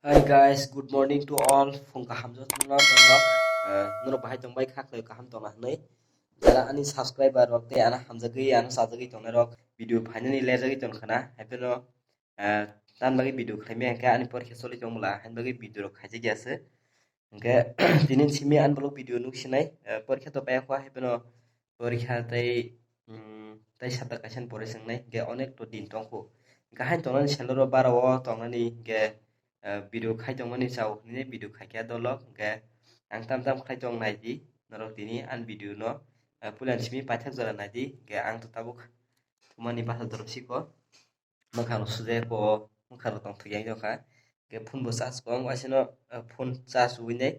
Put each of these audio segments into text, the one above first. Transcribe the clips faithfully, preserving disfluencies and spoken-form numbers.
Hi guys, good morning to all. Phung kaham jotono norok, eh, norok bahai tongbai kha khlai kaham tongna hwnwi. Jara ani subscriber rok tei ano hamjagwi, ano chajagwi tongnai rok video phainani lerjagwi tongkhana. Haiphano, eh, tamni bagwi video khlaimaya hwnkhe ani porikha choli tongmwla, haini bagwi video rok khaijak ya se. Hwnkhe tini simi ani vlog video nuk sinai, eh, porikha to paiya kho, haiphano porikha tei, mm, tei sabda kaisa ni pore swngnai, hwnkhe onek to din tongkho. Hwnkhe haino tongnani salero bara o tongnani, hwnkhe, eh, video khai tongmani chao hinwi video khaikha dolok, hwnkhe ang tam tam khlai tong naidi norok tini ani video no, eh, puila ni simi paithak jora naidi, hwnkhe ang to tabuk thumani basa dorop siko. Mwkhang rok sujai ko, mwkhang rok tongthok yang jokha. Hwnkhe phone bo charge kong, asino, eh, phone charge ui nai,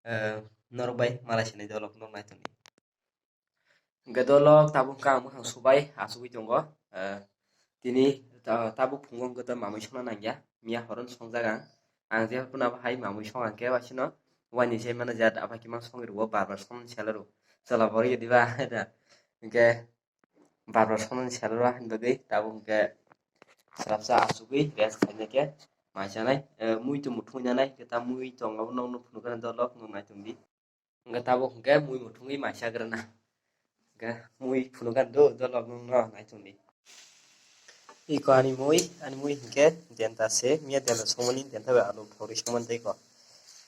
eh, norok bai malai sinai dolok nok nai tongdi. Hwnkhe dolok tabuk khe ang mwkhang subai, achugui tongo. Eh, tini ta-, tabuk phungo hwnkhe to mamui songna nangya, miya horo no songjak ang. Ang je phano bo hai mamui song ang khe asino waini je mano je aphai khe ma songwi rwo, bar bar songni sela rwo. Chwla borok ye diba? Hwnkhe bar bar songni sela rwo, haini bagwi tabuk hwnkhe swrapsa achugwi rest khaina khe mai chanai, eh, mui tongbo thungwi nanai, hwnkhe ta mui tong abo nokno phunukgwi dolok nung nai tongdi. Hwnkhe tabuk hwnkhe mui muthungwi mai chagrana. Hwnkhe mui phunukgani do, dolok nungno nai tongdi. Iko ani mui, ani mui hwnkhe denta se, miya denta songmani denta bai alu phori songmani tei ko.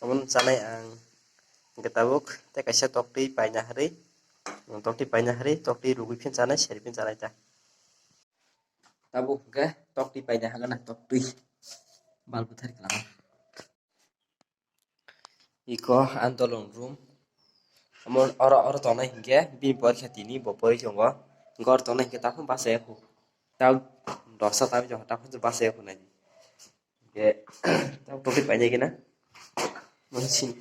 Omono chanai ang hwnkhe tabuk tei kaisa toktwi paina harwi, toktwi paina harwi, toktwi rugwi phin chanai, seri phin chanai ta. Tabuk hwnkhe toktwi paina hagana, toktwi. Bal bwthar kwlama. Iko andolong room. Omo oro, oro tongnai hinkhe bini porikha tini bo pori tongo. Hinkhe oro tongnai hinkhe takhum bachaya khu. Tau dosa tami jokha takhum se bachaya khu nai. Hinkhe tau toke painai gina. Monsin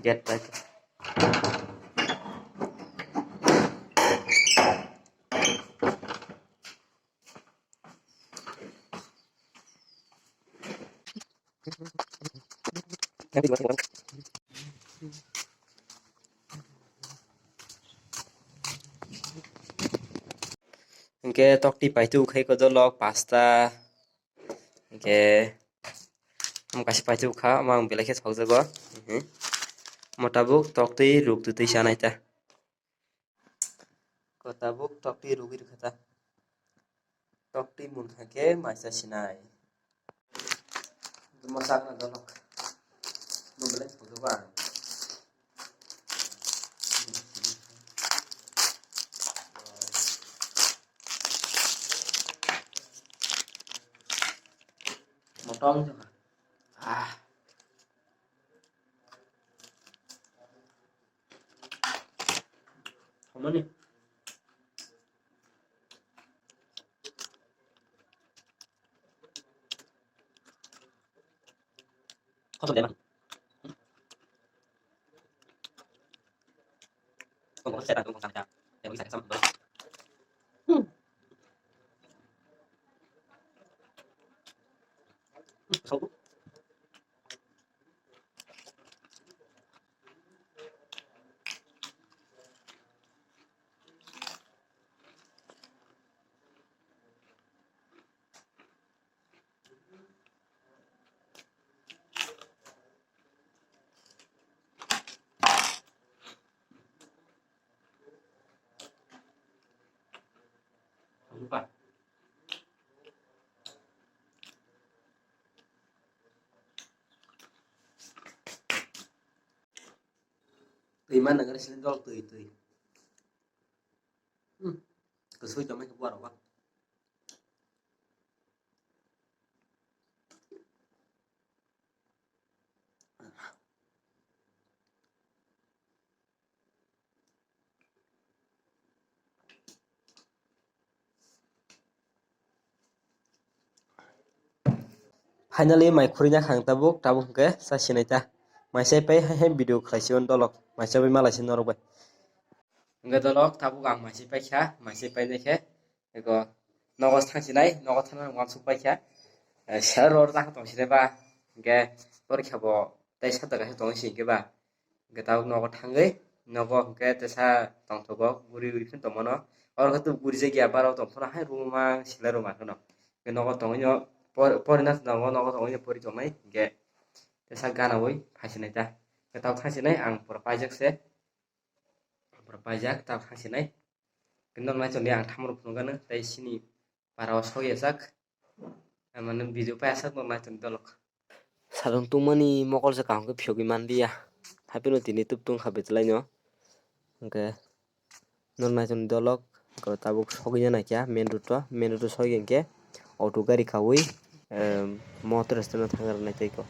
gate pai. Hwnkhe toktwi paitwi khai kodolok pasta. Hwnkhe omo kaisa paitwi kha, omo ang belai khe sokjago. Mhm. Omo tabuk toktwi ruk twtwi chanai ta. Ko tabuk toktwi rugwi rwkha ta. Toktwi munkha khe maisa sinai. Omo sakna dolok. Omo belai sokjago ang. Motong jokha. Ah. Hamani. Kotor deh, Bang. Kung kung setan, kung kung sangja. Yang bisa sama. Hmm. Hmm, so. Twi man nang sini dol twi twi. Hmm. Kusui tongmai khe buarok ba. Finally, mai khurina khang tabuk, tabuk hwnkhe sa sinai ta. Mai sai pai hai hai video khlai si on dolok, mai sai pai malai si norok bai. Hwnkhe dolok tabuk ang mai sai pai kha, mai sai pai nai khe. Eko nogo thang sinai, nogo thang nang uansuk pai kha. Eh, sir ror ta tong sinai ba, hwnkhe porikha bo tei sata kaisa tong si hwnkhe ba. Hwnkhe tabuk nogo thangwi, nogo hwnkhe tesa tongthogo, guri ui phano tongmano. Oro khe tabuk guri jakya, bara tong phano hai ruma sila ruma kheno. Hwnkhe nogo tongwino por-, porina nogo, nogo tongwino pori tongnai. Hwnkhe Tei sak ganawi phaisinai ta. Tei tabuk thangsinai ang pura paijak se. Ang pura paijak, tabuk thangsinai. Khe norok naichomdi ang thamoro phunukgano tei sini para o sokya sak. Mane video paiya sak norok naichomdi dolok. Salong tungmani mokol se kaham khe phiyogwi manliya. Haphino tini tub tungkha betlaino. Hwnkhe norok naichomdi dolok, hwnkhe tabuk sogwi naikha main road o, main road o sogwi hinkhe auto gari kaui, em, motor stand o thangna nai tei kho.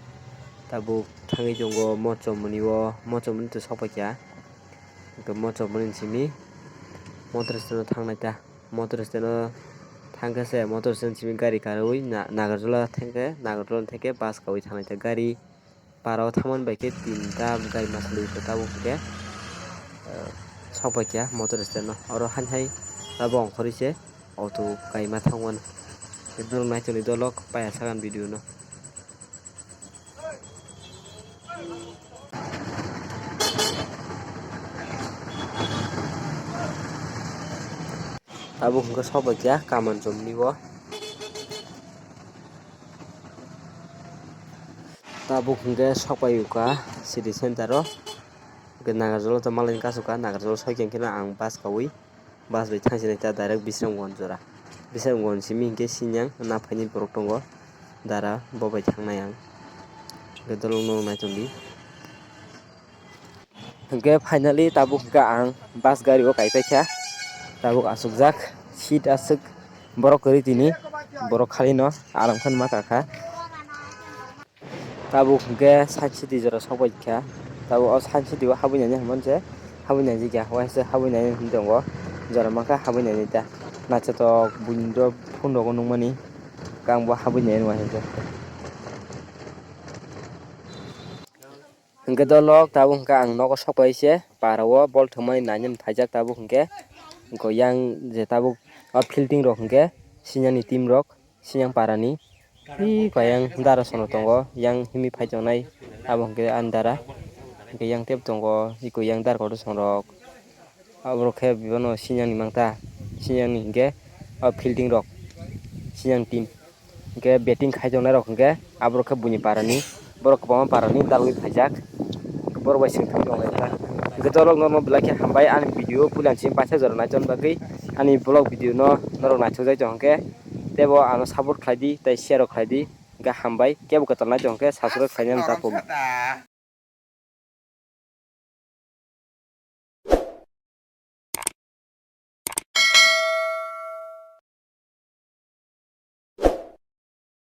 Tabuk thangwi tongo Mochomoni o, Mochomoni to sokpaikha. Hwnkhe Mochomoni simi motor stand o thangnai ta. Motor stand o thangkhe se motor stand simi gari karwi na-, Nagarjola thangkhe, Nagarjola thangkhe bus kaui thangnai ta gari. Para o thangmani bai khe tinta gari masa lwi khe tabuk hwnkhe, eh, sokpaikha motor stand no. Oro hani hai tabuk ongkhorwi se auto kaima thangmani. Norok naichomdi dolok paiya sakani video no. Tabuk hwnkhe sokpaikha Kamanchomni o. Tabuk hwnkhe sokpai o ka city center o. Hwnkhe Nagarjalo to malaini kasu ka, Nagarjalo soi khe ang bus kaui, bus bai thangsinai ta direct Bisramganj jora. Bisramganj simi hwnkhe sinyang na phaini borok tongo, dara bo bai thangnai ang. Hwnkhe dolok no naitongdi. Hwnkhe finally tabuk hwnkhe ang bus gari o kaipaikha. Tabuk achukjak seat aswk borok kwrwi tini, borok khalino aram khe ma kakha. Tabuk hwnkhe Science City jora sokpaikha. Tabuk o Science City o habwi naina hwnmani se habwi naijikya, waisa habwi naina hwnwi tongo. Jora mankha habwi nainai ta. Naithotok buini rok phone rogo nukmani. Khe ang bo habwi nainai waisa. Hwnkhe dolok tabuk hwnkhe ang nogo sokpai se para o bol thwngmani nainani phaijak tabuk hwnkhe. Hwnkhe yang je tabuk o fielding rok hwnkhe sinyani team rok. Sinyang parani, ih, kayang dara sono tongo, yang himi phai tongnai, abo hwnkhe ani dara, hwnkhe yang tebo tongo, iko yang dara kotor songrok, aborok khe bono sinyangni mangta, sinyangni hwnkhe o fielding rok, sinyang team, hwnkhe batting khai tongnai rok hwnkhe aborok khe buini parani. Borok kwbangma parani dalwi phaijak. Borok bai swngthang tong lai kha. Hwnkhe dolok norokno belai khe hambai ani video puila simi paisa jora naichomna bagwi ani vlog video no norok naithokjai tong khe teibo ano support khlai di tei share rok khlai di. Hwnkhe hambai kebo kwtal nai tong khe subscribe khlainani ta pok.